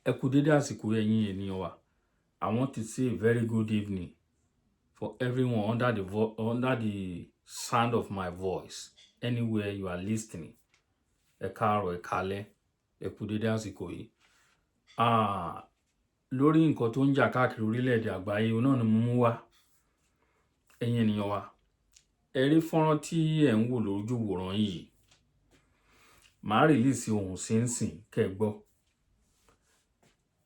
Ẹ kú dédé àsìkò, ẹ̀yin ènìyàn wa. I want to say a very good evening for everyone under the sound of my voice, anywhere you are listening. Ẹ káàárọ̀, ẹ káalẹ́, ẹ kú dédé àsìkò yìí. Ah, lórí nǹkan tó ń jà káàkiri orílẹ̀-èdè àgbáyé, òun náà ni mo mú wá. Ẹ̀yin ènìyàn wa, ẹ rí fọ́nrán tí ẹ̀ ń wò lójú wòran yìí. Màá release ohùn sínsìn kẹ́ ẹ gbọ́.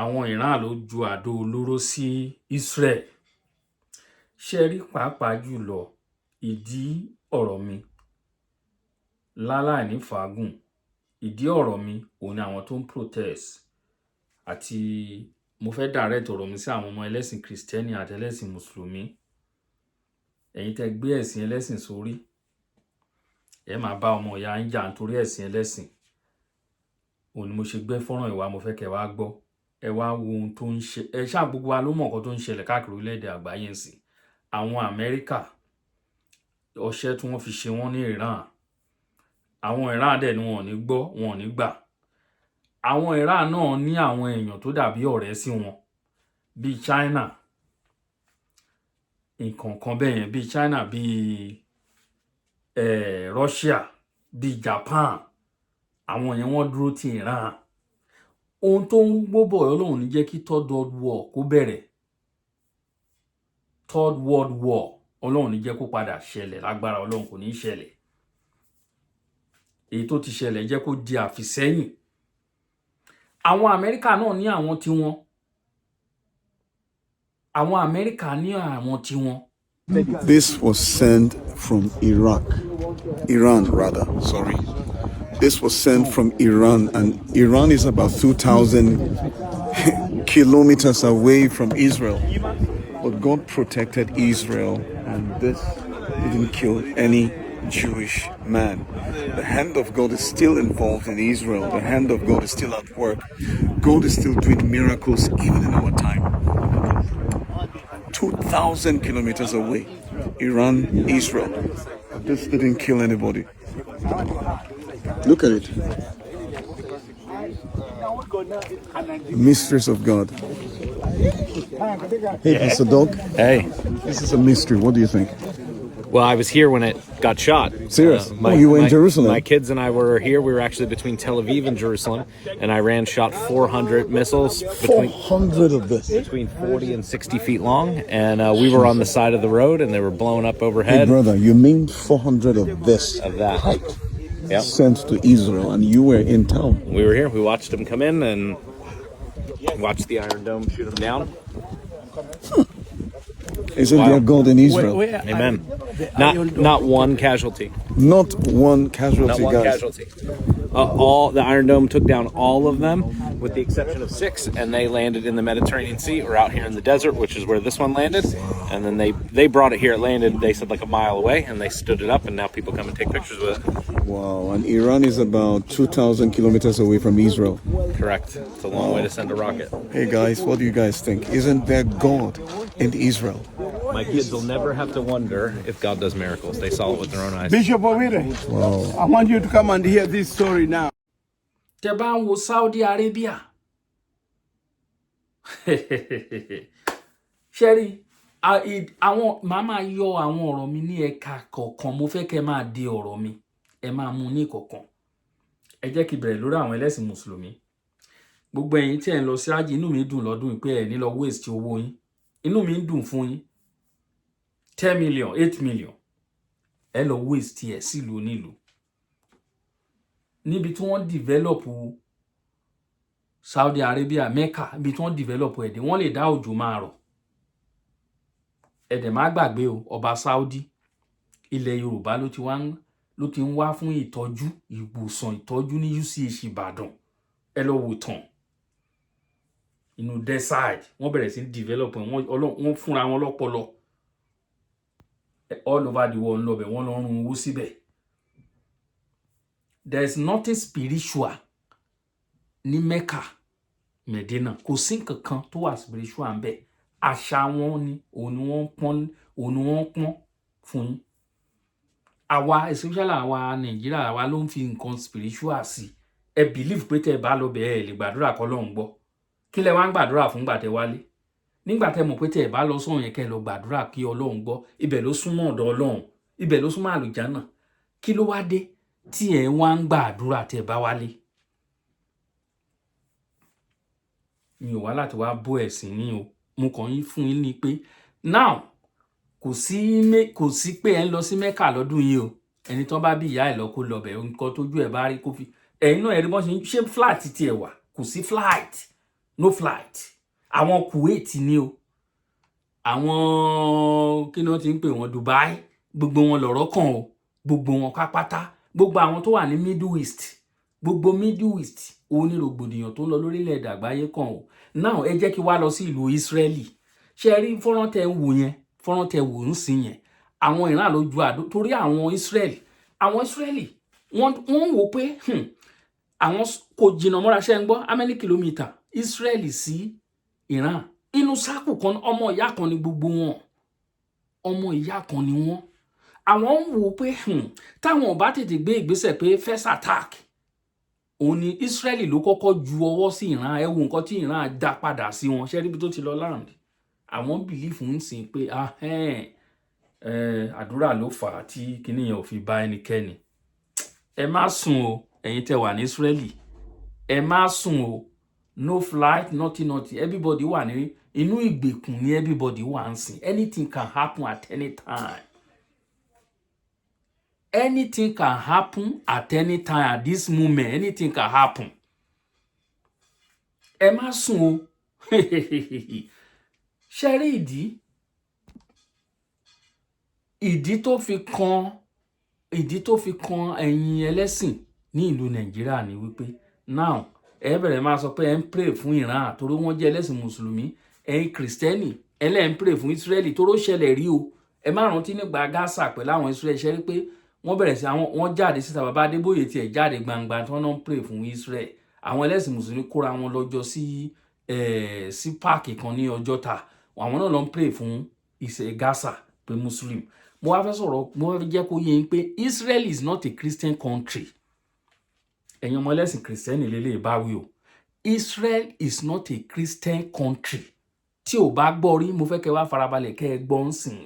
Àwọn Iran ló ju àdó olóró sí Israel. Ṣé ẹ rí, pàápàá jùlọ ìdí ọ̀rọ̀ mi láláì ní fàágùn, ìdí ọ̀rọ̀ mi òun ni àwọn tó ń protest, àti mo fẹ́ direct ọ̀rọ̀ mi sí àwọn ọmọ ẹlẹ́sìn Kristẹni àti ẹlẹ́sìn Mùsùlùmí. Ẹ̀yin tẹ́ gbé ẹ̀sìn ẹlẹ́sìn sórí, ẹ máa bá ọmọ ìyá yín jà nítorí ẹ̀sìn ẹlẹ́sìn. Òun ni mo ṣe gbé fọ́nrán ìwà, mo fẹ́ kẹ́ wá gbọ́. Ẹ wá wo ohun tó ń ṣe. Ẹ ṣáà, gbogbo wa ló mọ̀ nǹkan tó ń ṣẹlẹ̀ káàkiri orílẹ̀-èdè àgbáyé ń sìn. Àwọn Amẹ́ríkà, ọṣẹ́ tí wọ́n fi ṣe wọ́n ní Iran, àwọn Iran dẹ̀ ni wọn ò ní gbọ́, wọn ò ní gbà. Àwọn Iran náà ní àwọn èèyàn tó dàbí ọ̀rẹ́ sí wọn, bíi China, nǹkan kan bẹ́ẹ̀ yẹn, bíi China, bíi Russia, bíi Japan. Àwọn yẹn, wọ́n dúró ti Iran. Ohun tó ń gbó bọ̀, Ọlọ́run ní jẹ́ kí Third World War kó bẹ̀rẹ̀. Third World War, Ọlọ́run ní jẹ́ kó padà ṣẹlẹ̀. Lágbára Ọlọ́run, kò ní í ṣẹlẹ̀. Èyí tó ti ṣẹlẹ̀, jẹ́ kó di àfìsẹ́yìn. Àwọn Amẹ́ríkà náà ní àwọn tiwọn. Àwọn Amẹ́ríkà ní àwọn tiwọn. This was sent from Iraq, Iran rather, sorry. This was sent from Iran, and Iran is about 2,000 kilometers away from Israel. But God protected Israel, and this didn't kill any Jewish man. The hand of God is still involved in Israel. The hand of God is still at work. God is still doing miracles even in our time. 2,000 kilometers away, Iran, Israel. This didn't kill anybody. Look at it. Mysteries of God. Hey, Pastor Dog. Hey. This is a mystery. What do you think? Well, I was here when it got shot. Serious? Oh, you were in Jerusalem? My kids and I were here. We were actually between Tel Aviv and Jerusalem, and Iran shot 400 missiles between 400 of this. Between 40 and 60 feet long, and we were on the side of the road, and they were blowing up Hey, overhead. Brother, you mean 400 of this Of that. Height Yep. sent to Israel, and you were in town? We were here. We watched them come in and watched the Iron Dome shoot them down. Isn't there God in Israel? Amen. Not one casualty. Not one casualty, Not one guys. Casualty. All the Iron Dome took down all of them, with the exception of six, and they landed in the Mediterranean Sea or out here in the desert, which is where this one landed. And then they brought it here. It landed, they said, like a mile away, and they stood it up, and now people come and take pictures with it. Wow, and Iran is about 2,000 kilometers away from Israel. Correct. It's a long way to send a rocket. Hey guys, what do you guys think? Isn't there God in Israel? My kids will never have to wonder if God does miracles. They saw it with their own eyes. Bishop Owire, I want you to come and hear this story now. Tẹ́ bá ń wo Saudi Arabia, ṣe rí àwọn, màá máa yọ àwọn ọ̀rọ̀ mi ní ẹ̀ka kọ̀ọ̀kan. Mo fẹ́ kẹ́ máa di ọ̀rọ̀ mi, ẹ máa mú ní kọ̀ọ̀kan. Ẹ jẹ́ kí n bẹ̀rẹ̀ lórí àwọn ẹlẹ́sìn Mùsùlùmí. Gbogbo ẹ̀yin tí ẹ̀ ń lọ sí ájì, inú mi dùn lọ́dún yìí pé ẹ̀ ní lọ waste owó yín. Inú mi ń dùn fún yín. 10 million, 8 million, ẹ lọ waste ẹ̀ sílùú onílùú níbi tí wọ́n develop Saudi Arabia, Mecca, níbi tí wọ́n develop ẹ̀ dé, wọ́n lè dá òjò máa rọ̀. Ẹ dẹ̀ má gbàgbé o, ọba Saudi, ilẹ̀ Yorùbá ló ti wá ń ló ti ń wá fún ìtọ́jú, ìwòsàn, ìtọ́jú ní UCH Ìbàdàn. Ẹ lọ wò tán inú desert, wọ́n bẹ̀rẹ̀ sí ní develop ẹ̀. Wọ́n fúnra wọn lọ́pọlọ. All over the world ń lọ bẹ̀, wọ́n lọ rún owó síbẹ̀. There is nothing spiritual ní Mecca, Medina. Kò sí nǹkan kan tó wà spiritual ń bẹ̀. Àṣà wọn ni, òun ni wọ́n pọ́n, òun ni wọ́n pọ́n fún yín. Àwa, especially àwa Nàìjíríà, àwa ló ń fi nǹkan spiritual sí. Ẹ believe pé tẹ́ ẹ bá lọ bẹ̀, ẹ lè gbàdúrà kọ́ lọ́hùn gbọ́. Kí lẹ wá ń gbàdúrà fún gbà tẹ́ wálé, nígbà tẹ́ mọ̀ pé tẹ́ ẹ bá lọ sọ̀hún yẹn, kẹ́ ẹ lọ gbàdúrà kí Ọlọ́run gbọ́? Ibẹ̀ ló súnmọ́ ọ̀dọ̀ Ọlọ́run, ibẹ̀ ló súnmọ́ àlùjánnà. Kí ló wá dé tí ẹ wá ń gbàdúrà tẹ́ ẹ bá wálé? Mi ò wá láti wá bó ẹ̀sìn yín o. Mo kàn yín fún yín ni pé now kò sí pé ẹ ń lọ sí Mẹ́kà lọ́dún yìí o. Ẹni tó bá bí ìyá ẹ̀ lọ, kó lọ bẹ̀. Nǹkan tójú ẹ̀ bá rí kó fi. Ẹ̀yin náà, ẹ̀rí bọ́n ṣe ń ṣe flight tiẹ̀ wà, kò sí flight, no flight. Àwọn Kuwait ni o, àwọn kí ni wọ́n ti ń pè wọ́n, Dubai, gbogbo wọn lọ̀rọ̀ kàn o. Gbogbo wọn pápátá, gbogbo àwọn tó wà ní Middle East, gbogbo Middle East, òun ní rògbòdìyàn tó ń lọ lórílẹ̀‐èdè àgbáyé kàn o. Now, ẹ jẹ́ kí wá lọ sí ìlú Israeli. Ṣe rí fọ́nrán tẹ ń wò yẹn, fọ́nrán tẹ wò ń sìn yẹn, àwọn Iran ló ju àdó, torí àwọn Israeli wọ́n ń wò pé àwọn kò jìnnà mọ́ra. Ṣe ń gbọ́, how many kilometre Israeli sí Iran? Inú sáàkù kan, ọmọ ìyá kan ni gbogbo wọn, ọmọ ìyá kan ni wọ́n. Àwọn ń wò pé táwọn ò bá tètè gbé ìgbésẹ̀ pé first attack òun ni Israeli ló kọ́kọ́ ju ọwọ́ sí Iran. Ẹ wo nǹkan tí Iran dá padà sí wọn. Ṣé ríbi tó ti lọ land? Àwọn believe ń sìn pé àdúrà ló fà á tí kinní yẹn ò fi bá ẹnikẹ́ni. Ẹ má sùn o, ẹ̀yin tẹ́ wà ní Israeli, ẹ má sùn o. No flight, nothing, nothing. Everybody wà ní inú ìgbèkùn ní, everybody wà ń sìn. Anything can happen at any time, anything can happen at any time. At this moment, anything can happen. Ẹ má sùn o. Ṣe rí ìdí tó fi kan ẹ̀yin ẹlẹ́sìn ní ìlú Nàìjíríà ni wípé now ẹ bẹ̀rẹ̀ máa sọ pé ẹ ń pray fún Iran torí wọ́n jẹ́ ẹlẹ́sìn mùsùlùmí. Ẹ̀yin kìrìsìtẹ́nì ẹlẹ́ ń pray fún Israeli torí ó ṣẹlẹ̀ rí o. Ẹ má rántí nígbà Gaza pẹ̀lú àwọn Israeli. Ṣe rí pé wọ́n bẹ̀rẹ̀ sí àwọn wọ́n jáde síta, bàbá Adébóyè tiẹ̀ jáde gbangba tí wọ́n náà ń pray fún Israel. Àwọn ẹlẹ́sìn mùsùlùmí kóra wọn lọ́jọ́ sí páàkì kan ní Ọjọ́ta, àwọn náà lọ ń pray fún ìṣe Gaza pé Muslim. Mo wá fẹ́ sọ̀rọ̀, mo fẹ́ jẹ́ kó yé yín pé Israel is not a Christian country. Ẹ̀yin ọmọ ẹlẹ́sìn kìrìsìtẹ́nì lélẹ̀ bá wí o. Israel is not a Christian country. Tí ò bá gbọ́ rí, mo fẹ́ kẹ́ wá farabalẹ̀ kẹ́ ẹ gbọ́ ń sìn.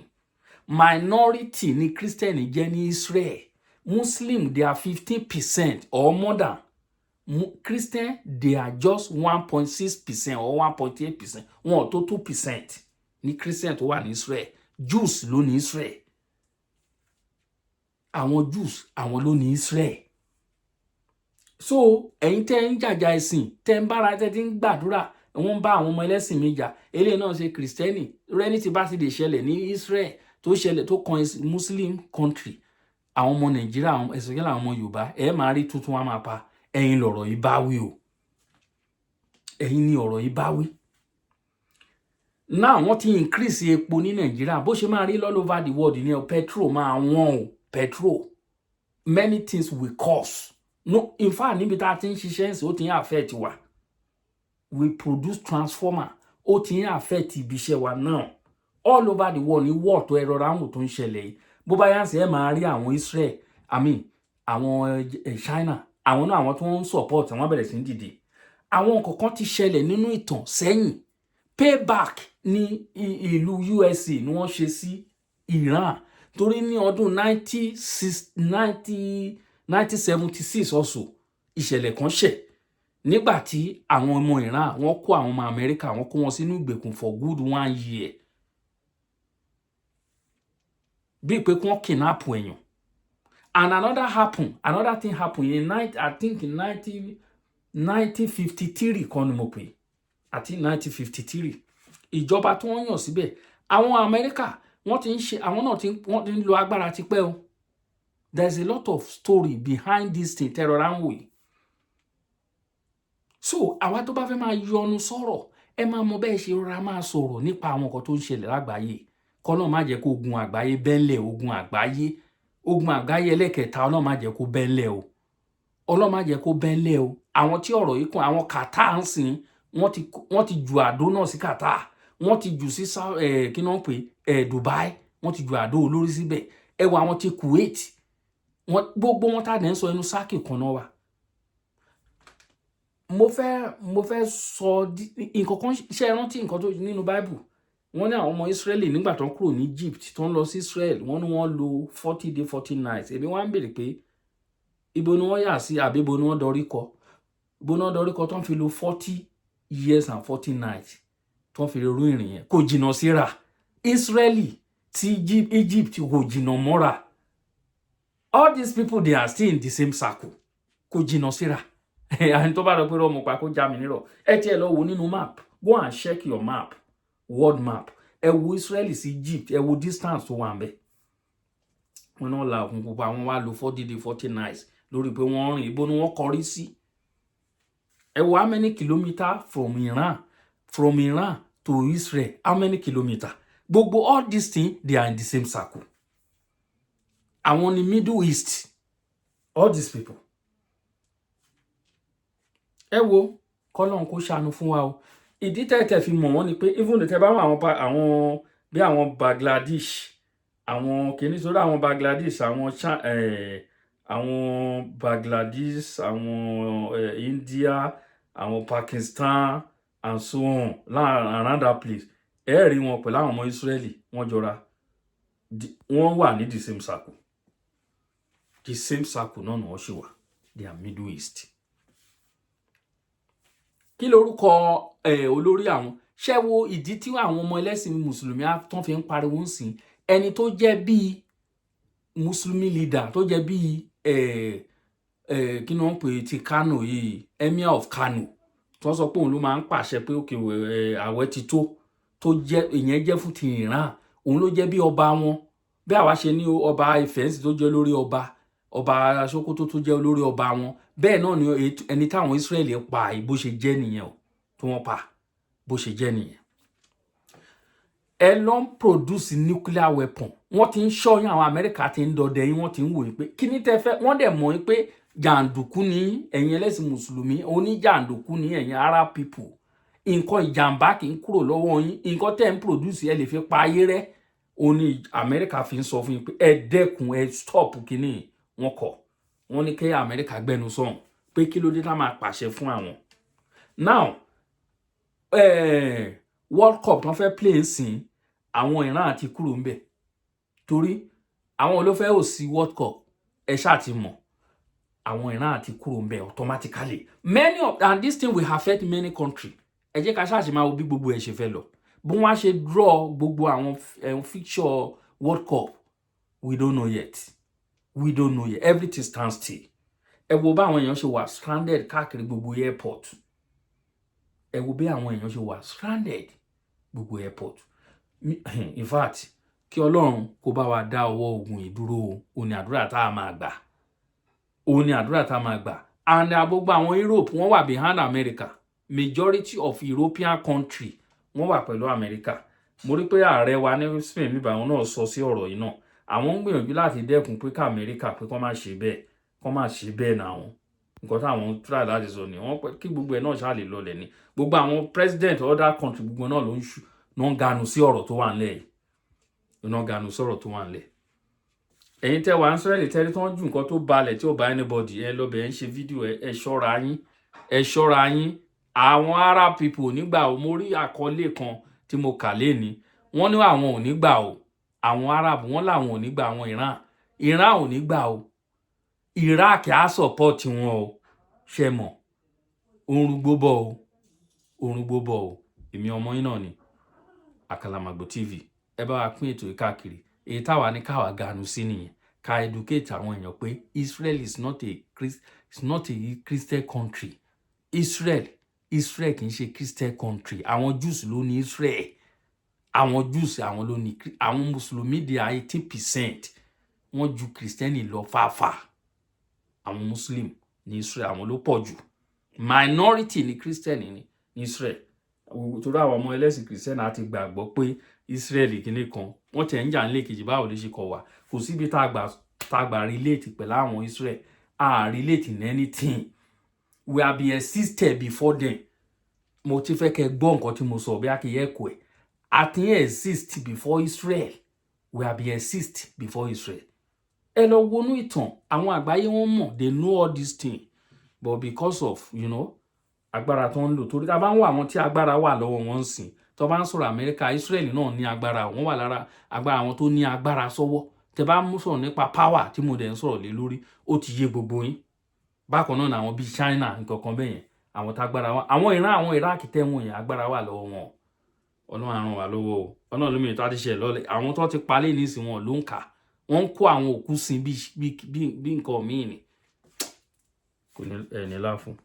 Minority ni Christian jẹ́ ní Israel. Muslim, they are 15% or more than. Christian, they are just 1.6% or 1.8%. Wọn ò tó 2% ní Christian tó wà ní Israel. Jews ló ní Israel. Àwọn Jews, àwọn ló ní Israel. So ẹ̀yin tẹ́ ń jàjà ẹ̀sìn, tẹ́ ń bára, tẹ́ ti ń gbàdúrà, wọ́n ń bá àwọn ọmọ ẹlẹ́sìn mi jà. Eléyìí náà ṣe kìrìsìtẹ́nì rẹ́ni tí bá ti lè ṣẹlẹ̀ ní Israel, tó ṣẹlẹ̀ tó kan Muslim country, àwọn ọmọ Nàìjíríà, àwọn especially àwọn ọmọ Yorùbá, ẹ máa rí tuntun wọn máa pa. Ẹ̀yin lọ̀rọ̀ yìí bá wí o, ẹ̀yin ni ọ̀rọ̀ yìí bá wí. Now, wọ́n ti increase epo ní Nàìjíríà. Bó ṣe máa rí all over the world ní o. Petrol máa wọ́n o, petrol, many things will cost. No, in fact, níbi tá a ti ń ṣiṣẹ́ ń sìn, ó ti ń affect wa. We produce transformer, ó ti ń affect ibi iṣẹ́ wa náà. All over the world ní war tó ẹ̀rọ ráhùn tó ń ṣẹlẹ̀ yìí. Bó bá yá sí, ẹ máa rí àwọn Israel, I mean àwọn China, àwọn náà, àwọn tó ń support àwọn bẹ̀rẹ̀ sí ń dìde. Àwọn kọ̀ọ̀kan ti ṣẹlẹ̀ nínú ìtàn sẹ́yìn. Payback ní ìlú USA ni wọ́n ṣe sí Iran, torí ní ọdún 1976 also, ìṣẹ̀lẹ̀ kan ṣẹ̀ nígbà tí àwọn ọmọ Iran, wọ́n kó àwọn ọmọ Amẹ́ríkà, wọ́n kó wọn sínú ìgbèkùn for good one year, bíi pé kí wọ́n kidnap èèyàn. And another thing happen in I think in 1953 kan ni mo pè, àti 1953, ìjọba tí wọ́n yàn síbẹ̀, àwọn Amẹ́ríkà, wọ́n ti ń ṣe, àwọn náà ti wọ́n ti ń lo agbára tipẹ́ o. There is a lot of story behind this thing tẹ́rọra ń wò yìí. So àwa tó bá fẹ́ máa yọnu sọ̀rọ̀, ẹ máa mọ bẹ́ẹ̀ ṣe rọra máa sọ̀rọ̀ nípa àwọn nǹkan tó ń ṣẹlẹ̀ lágbàáyé. Kọ́lọ́un má jẹ́ kó ogun àgbáyé bẹ́ńlẹ̀, ogun àgbáyé ẹlẹ́kẹta, Ọlọ́run má jẹ́ kó bẹ́ńlẹ̀ o, Ọlọ́run má jẹ́ kó bẹ́ńlẹ̀ o. Àwọn tí ọ̀rọ̀ yìí kàn, àwọn Qatar ń sìn, wọ́n ti ju àdó náà sí Qatar, wọ́n ti jù sí kí náà pè Dubai, wọ́n ti ju àdó olórí síbẹ̀. Ẹ wo àwọn ti Kuwait, wọ́n gbogbo wọn tá a dẹ̀ ń sọ, inú sáàkì kan náà wà. Mo fẹ́ sọ nǹkan kan. Ṣe é rántí nǹkan tó nínú Bible? Wọ́n ní àwọn ọmọ Israeli, nígbà tó ń kúrò ní Egypt, tó ń lọ sí Israel, wọ́n ní wọ́n lò 40 day 40 nights. Èmi wá ń béèrè pé ibo ni wọ́n yà sí, àbí ibo ni wọ́n dorí kọ, ibo ni wọ́n dorí kọ tó ń fi lò 40 years and 40 nights, tó ń fi rú ìrìn yẹn? Kò jìnnà síra. Israeli tí Egypt kò jìnnà mọ́ra. All these people, they are still in the same circle. Kò jìnnà síra. Àní tó bá lọ pé ọmọ pa kó já mi nírọ̀. Ẹ tiẹ̀ lọ wo nínú map. Go and check your map, world map. Ẹ wo Israeli sí Egypt, ẹ wo distance tó wà ń bẹ̀. Wọn náà la òkun pupa, wọn wá lo 40 day 40 nights lórí pé wọ́n rìn. Ibo ni wọ́n kọrí sí? Ẹ wo how many kilometre from Iran to Israel, how many kilometre? Gbogbo all these things, they are in the same circle. Àwọn ni Middle East, all these people. Ẹ wo, kọ́lọ́n kó ṣàánú fún wa o. Ìdí tẹ́tẹ́ fi mọ̀ wọ́n ni pé even tẹ́ bá wọn àwọn àwọn bí àwọn Bangladesh, àwọn kìíní sórí àwọn Bangladesh, àwọn Bangladesh, àwọn India, àwọn Pakistan and so on around that place, ẹ rí wọn pẹ̀lú àwọn ọmọ Israeli. Wọ́n jọra, wọ́n wà ní the same circle. The same circle náà ni wọ́n ṣì wà. They are Middle East. Kí lorúkọ ẹ olórí àwọn? Ṣé wo ìdí tí àwọn ọmọ ẹlẹ́sìn mùsùlùmí tán fi ń pariwo ń sìn? Ẹni tó jẹ́ bíi mùsùlùmí leader, tó jẹ́ bíi ẹ ẹ kí ni wọ́n pè é, ti Kano yìí, Emir of Kano, tí wọ́n sọ pé òun ló máa ń pàṣẹ pé òkè ẹ àwẹ̀ ti tó, tó jẹ́ ìyẹn jẹ́ fún ti Iran, òun ló jẹ́ bí ọba wọn. Bí àwa ṣe ní ọba Ifẹ̀ tó jẹ́ olórí ọba, ọba Sokoto tó jẹ́ olórí ọba wọn, bẹ́ẹ̀ náà ni ẹni táwọn Israẹli pa yìí, bó ṣe jẹ́ nìyẹn o, tí wọ́n pa, bó ṣe jẹ́ nìyẹn. Ẹ lọ ń produce nuclear weapon. Wọ́n ti ń ṣọ́yún. Àwọn Amẹ́ríkà ti ń dọdẹ yín, wọ́n ti ń wò yín pé kí ní tẹ́ fẹ́. Wọ́n dẹ̀ mọ̀ yín pé jàǹdùkú ní ẹ̀yin ẹlẹ́sìn mùsùlùmí, oníjàǹdùkú ní ẹ̀yin Arab people. Nǹkan ìjàmbá kì í kúrò lọ́wọ́ yín. Nǹkan tẹ́ ń produce, ẹ lè fi pa ayé rẹ́. Òun ni Amẹ́ríkà fi ń sọ fún yín pé ẹ dẹ́kun, ẹ stop kínní. Wọn kọ̀, wọ́n ní kí Amẹ́ríkà gbẹnu sọ̀hún pé kí ló dé tá máa pàṣẹ fún àwọn. Now, World Cup tó fẹ́ play ń sìn, àwọn Iran àti kúrò ń bẹ̀, torí àwọn ló fẹ́ ò sí World Cup. Ẹ ṣáà ti mọ̀, àwọn Iran àti kúrò ń bẹ̀ automatically. Many of and this thing will affect many country. Ẹ jẹ́ ká ṣáà ṣe máa wo bí gbogbo ẹ̀ ṣe fẹ́ lọ, bí wọ́n á ṣe draw gbogbo àwọn fixture World Cup. We don't know yet, we don't know yet. Everything stands still. Ẹ wo bá àwọn èèyàn ṣe wà stranded káàkiri gbogbo airport. Ẹ wo bí àwọn èèyàn ṣe wà stranded gbogbo airport. In fact, kí Ọlọ́run kó bá wa dá ọwọ́ ogun yìí dúró o. Òun ni àdúrà tá a máa gbà, òun ni àdúrà tá a máa gbà. And gbogbo àwọn Europe, wọ́n wà behind America. Majority of European country, wọ́n wà pẹ̀lú America. Mo rí pé ààrẹ wa ní Spain bíbá, àwọn náà sọ sí ọ̀rọ̀ yìí náà. Àwọn ń gbìyànjú láti dẹ́kun pé ká America pé kó má ṣe bẹ́ẹ̀, kó má ṣe bẹ́ẹ̀ náà. Àwọn nǹkan táwọn ń try láti sọ ni wọ́n pẹ́ kí gbogbo ẹ̀ náà ṣáà lè lọlẹ̀ ni. Gbogbo àwọn president other country, gbogbo náà ló ń ṣu ló ń ganu sí ọ̀rọ̀ tó wà ńlẹ̀ yìí, ló ń ganu sí ọ̀rọ̀ tó wà ńlẹ̀. Ẹ̀yin tẹ́ wà ń sọ́rẹ́lì tẹ́rí tó ń ju nǹkan tó balẹ̀ tí ò bá anybody, ẹ lọ bẹ̀, ẹ ń ṣe fídíò. Ẹ ṣọ́ra yín, ẹ ṣọ́ra yín. Àwọn Arab people nígbà o. Mo rí àkọlé kan tí mo kà léni, wọ́n ní àwọn ò ní gbà o. Àwọn Arab, wọ́n làwọn ò ní gbà. Àwọn Iran ò ní gbà o. Iraq á support wọn o. Ṣe mọ̀, orun gbó bọ̀ o, orun gbó bọ̀ o. Èmi ọmọ yín náà ni, Àkàlàmàgbò TV. Ẹ bá wa pín ètò yìí káàkiri. Èyí táwa ní káwa ganu sí nìyẹn, ká educate àwọn èèyàn pé Israel is not a Christian country. Israel kì í ṣe Christian country. Àwọn Jews ló ní Israel. Àwọn Jews, àwọn ló ní. Àwọn mùsùlùmí di 18%, wọ́n ju Kristẹni lọ fàáfàá. Àwọn Muslim ní Israel, àwọn ló pọ̀ jù. Minority ní Christian ní Israel, torí àwọn ọmọ ẹlẹ́sìn Christian á ti gbàgbọ́ pé Israel kìíní kan wọ́n tẹ̀ ń jà nílé kejì. Báwo ló ṣe kọ̀ wá? Kò síbi tá a gbà relate pẹ̀lú àwọn Israel. A relate in anything. We have been existed before them. Mo ti fẹ́ kẹ́ gbọ́ nǹkan tí mo sọ, bí a kì í ẹ̀kọ́ ẹ̀. A ti ń exist before Israel. We have been exist before Israel. Ẹ lọ wọnú ìtàn àwọn àgbáyé, wọn mọ̀. They know all these things, but because of Agbára tó ń lò, torí tá a bá ń wọ àwọn tí agbára wà lọ́wọ́ wọn ń sìn, tó bá ń sọ̀rọ̀ Amẹ́ríkà, Israel náà ní agbára, wọ́n wà lára agbára àwọn tó ní agbára sọ́wọ́. Tẹ bá mú sọ̀rọ̀ nípa power tí mo dẹ̀ ń sọ̀rọ̀ lé lórí, ó ti yé gbogbo yín. Bákan náà àwọn bíi China, nǹkan kan bẹ́ẹ̀ yẹn, àwọn tágbára wọn, àwọn Iran, àwọn Iraq tẹ̀wọ̀n yẹn, agbára wà lọ́wọ́ wọn. Ọlọ́run á ràn wá lọ́wọ́ o. Ọlọ́run lómi tó ti ṣe lọ́lẹ̀, àwọn tó ti palẹ̀ nísìnyí, wọn ló ń kà, wọ́n ń kó àwọn òkú sin bí nǹkan míì ni kò ní ẹ̀ ní láfún.